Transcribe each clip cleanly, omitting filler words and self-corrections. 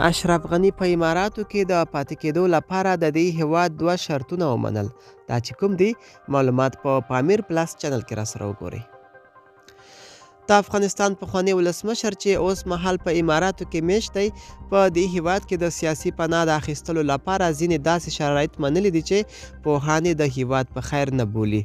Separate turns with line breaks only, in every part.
اشرف غني په اماراتو کې د پاتې کېدو لپاره د دې هیواد دوه شرطونه ومنل. دا چې کوم دي، معلومات په پامیر پلس چینل کې راسره وګورئ. د افغانستان پخوانی ولسمشر چې اوس مهال په اماراتو کې میشت دی، په دې هیواد کې د سیاسي پناه د اخیستلو لپاره ځینې داسې شرایط منلي دي چې پوهان یې د هیواد په خیر نه بولي.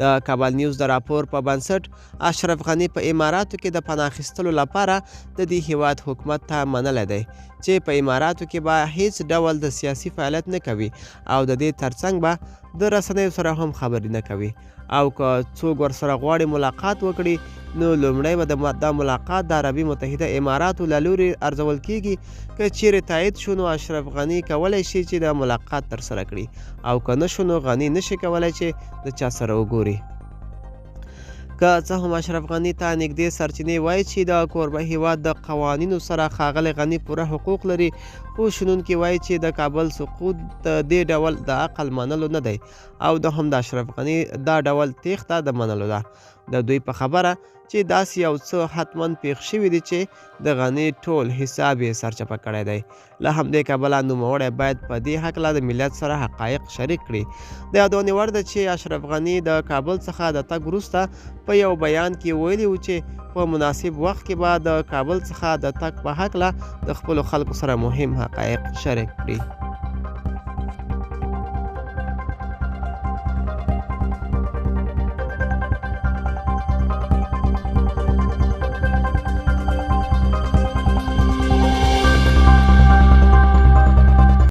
د کابل نیوز د راپور په بنسټ، اشرف غني په اماراتو کې د پناه اخیستلو لپاره د دې هیواد حکومت ته منلی دی چې په اماراتو کې به هیڅ ډول د سیاسي فعالیت نه کوي او د دې ترڅنګ به د رسنیو سره هم خبرې نه کوي، او که څوک ورسره غواړي ملاقات وکړي نو لومړی به دا ملاقات د عربي متحده اماراتو له لوري ارزول کیږي. که چیرې تایید شو نو اشرف غني کولی شي چې دا ملاقات ترسره کړي، او که نه شو نو غني نشي کولی چې د چا سره وګوري. که څه هم اشرف غني ته نږدې سرچینې وایي چې د کوربه هیواد د قوانینو سره ښاغلی غني پوره حقوق لري، خو شنونکي وایي چې د کابل سقوط د دې ډول د عقل منلو نه دی او د هم د اشرف غني دا ډول تیښته د منلو ده. د دوی په خبره چې داسې یو څه حتما پیښ شوي دي چې د غني ټول حساب یې سرچپه کړی دی. له همدې کبله نوموړی باید په دې هکله د ملت سره حقایق شریک کړي. د یادونې وړ ده چې اشرف غني د کابل څخه د تګ وروسته په یو بیان کې ویلي و چې په مناسب وخت کې به د کابل څخه د تګ په هکله د خپلو خلکو سره مهم حقایق شریک کړي.